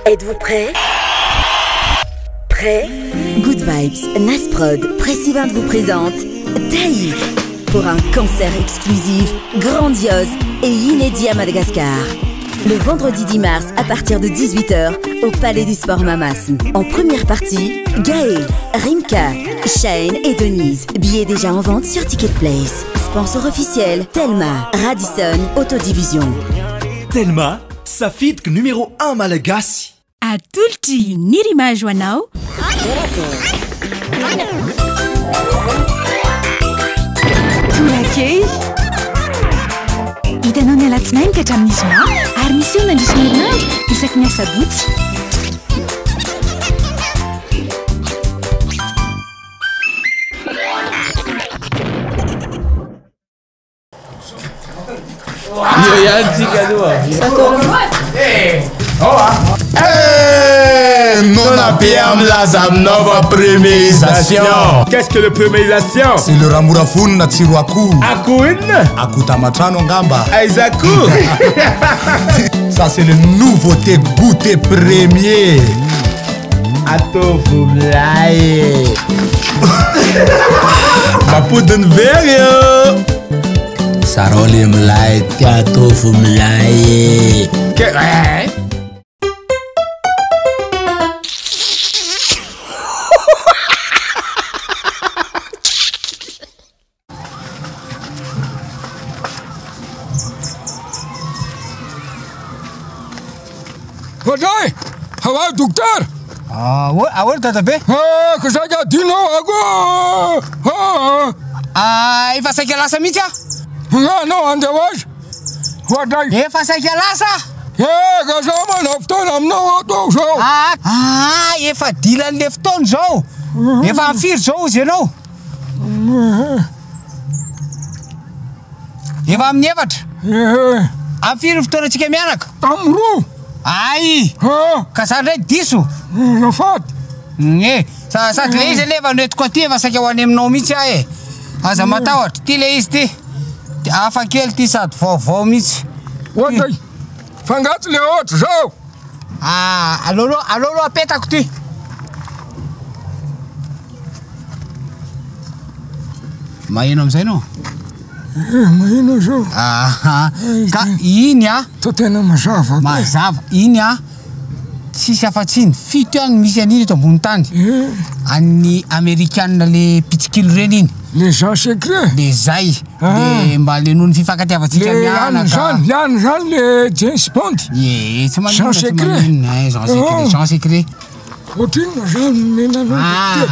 Êtes-vous prêt Prêt Good Vibes, Nasprod, Press Event vous présente Taïk pour un concert exclusif, grandiose et inédit à Madagascar. Le vendredi 10 mars à partir de 18h au Palais du Sport Mahamasina. En première partie, Gaël, Rimka, Shane et Denise. Billets déjà en vente sur Ticket Place. Sponsor officiel, Telma, Radisson, Autodivision. Telma, safidiko numéro 1 malagasy. Atolotry Nirima ho anao. Tonakely. Hitanao ny alatsinainy ka hatramin'ny zoma ary miseho nandritra ny herinandro isaky ny asabotsy. Io ihany tsika aloha. Nona be milaza aminao fa premiérisation. Qu'est-ce que le premiérisation? C'est le raha mora vonona tsiro akoho. Akoho inona? Akoho tamatrano angamba. Aiza akoho? Ça c'est le nouveauté goûter premier. Ataovy milay. Mampodiny very io. Sarao le milay ty ataovy milay. Ke eh. Ohatray! Hawa docteur! Ahoana dadabe? Ah, ka saika adinao ako! Ah, Ah, efa saika lasa mihitsy aho. anao andeha ho aiza? Ohatray! Efa saika lasa. Eh, ka za manao fotoana aminao ato zao. Ah, ah, efa dilan'le fotoana zao. Efa amin'ny firy zao izy ianao? Efa amin'ny efatra. Eh, Amin'ny firy ny fotoanantsika mianaka? tamin'ny roa. Ay, Ah, ka za ndray diso. azafady. E, sady le izy alefa noentiko aty efa saika ho any aminao mihitsy aho e. Aza matahotra, ty le izy ty. Ty Hafa kely ty sady vaovao mihitsy. Ohatray! Fangatsy le ohatra zao. Ah, aleo aloha aleo aloha apetako ty. Maheno amin'izay anao? Eh, maheno zao. Ah, ka iny a, To tena mazava. be. mazava, iny a, tsisy afa-tsy iny, fito ihany misy an'iny eto ambony tany. Eh, An'ny amerikanina le mpitsikilo reny iny, les gens secrets. le zay, Ah. le mba le noho ny fifankatiavantsika Le any mianaka. zany, le any zany le James Bond. Ie, tsy maninona, Jean tsy secret. maninona, eh, Jean secret, Oh. Jean secret. Ohatrinona zany nomenanao docteur?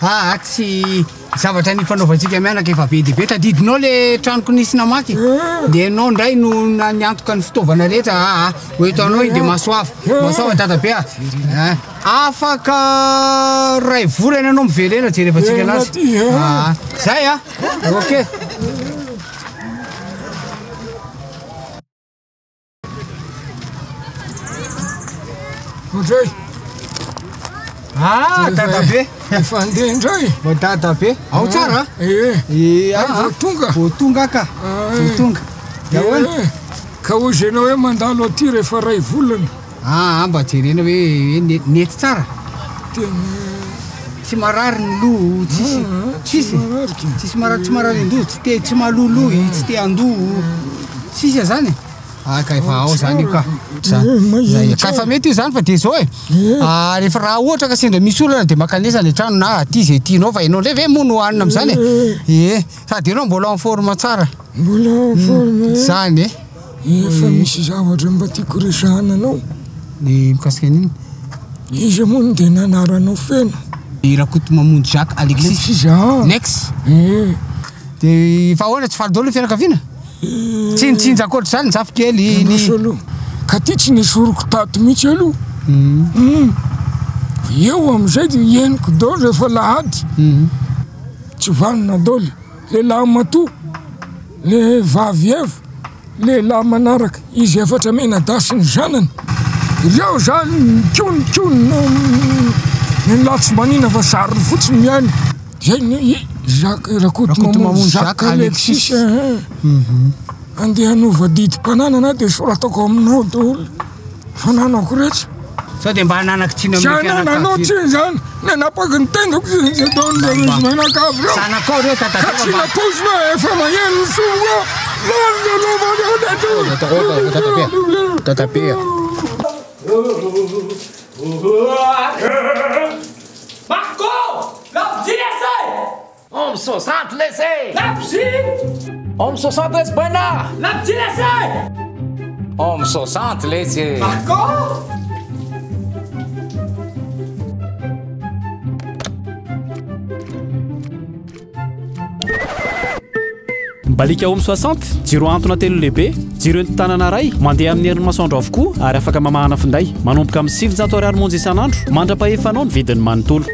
Ah, ah, tsy zavatra ny fanaovantsika mianaka efa be dia be. Tadidinao le tranoko nisy namaky? De ianao indray no na- niantoka ny fitaovana rehetra. Ah, ah, ho eto anao iny de masoava. Masoava dadabe ah. Ah, Afaka ray volana ianao miverena jerevantsika anazy. Ty, ah. Ah, zay ah. Ok. Ohatray! Ah, dadabe. Efa andeha indray. Mba dadabe. Ao tsara ah. Eh, Eh, Ay, ah, vao tonga. Vao tonga ka. Ah, Vao tonga. De ahoana? eh, Ka hozy ianao hoe mandalo aty rehefa ray volana. Ah, ah, mba jerena hoe hoe ne- nety tsara. Tena Tsy marary ny loha, tsisy tsisy. marary ki. Tsisy marary, tsy marary an-doha, tsy te tsy maloloha, tsy te handoha. Tsisy zany. Ah, ka efa ao zany io ka. Zany. Eh, maheno Zay. Ka efa mety io zany fa de zao e. Ah, rehefa raha ohatra ka sendra misy olana de mankanesa any an-trano na aty zay tianao fa ianao ndray ve moa no hohanina amin'izany e. Eh, sady ianao mbola en forme tsara. Mbola en forme. Zany e. Efa misy zavatra mba tiako resahana anao. Ny mikasika an'iny. Iza moa no tena anaranao feno? I Rakotomamonjy Jacques Alexis. Alexis ah. Nex. Eh, De fa ahoana tsy faly daholo ny fianakaviana? Tsy nitsinja ankoatra izany ny zafikely ny Nosy aloha. Ka ty tsy nesoriko tato mihitsy aloha. Mm. Eo amin'izay de henoko daholo rehefa lahady. Tsy vanona daholo. Lehilahy matoa, le vavy eva, lehilahy manaraka, izy efatra mianadahy sy ny zanany. Ireo zany mikononkonona ny lahy tsy manina fa sariny fotsiny mihaino. Zay ny i Jacques Rakotomamonjy Jacques Alexis. eh, eh. Andeha hanova didim-pananana de soratako aminao daholo. Fananako rehetra. Sao dia mba hananako tsiny Tsy amin'ny hanananao fianakaviana. tsiny zany. Nanapaky ny tendako izy ataon'ireo izy mianakavy ireo. Zanakao ireo Ka tsy dadabea. nampoizina efa maheno ny sofiko. Lany ny Dadabea. Marco! L'abdi laissé! Homme 60 laissé! L'abdi! Homme 60 laissé Buena! L'abdi laissé! Homme 60 laissé! Marco! Mbalika Home 60, jiro antona telo lehibe, jiro entin-tanana iray, mandeha amin'ny herin'ny masoandro avokoa ary afaka mamahana finday. Manomboka amin'ny 900 ariary monja isan'andro, mandra-pahefanao ny vidiny manontolo.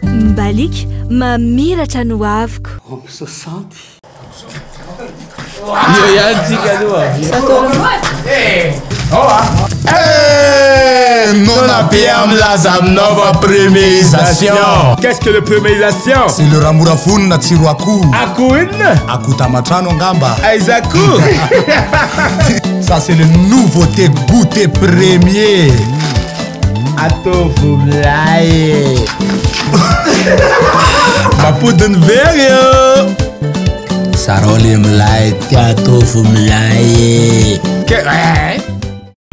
Mbalika, mamiratra no aviko. Homme 60. Io ihany tsika aloha. Eh, nona be milaza aminao fa premiérisation. Qu'est-ce que le premiérisation? C'est le raha vonona tsiro akoho. Akoho inona? Akoho tamatrano angamba. Aiza akoho? Ça c'est le nouveauté goûter premier. Ataovy milay. Mampodiny very io. Zarao le milay ty ataovy milay.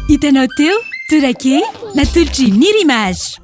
Hitanao teo, torake, natolotry Nirimage.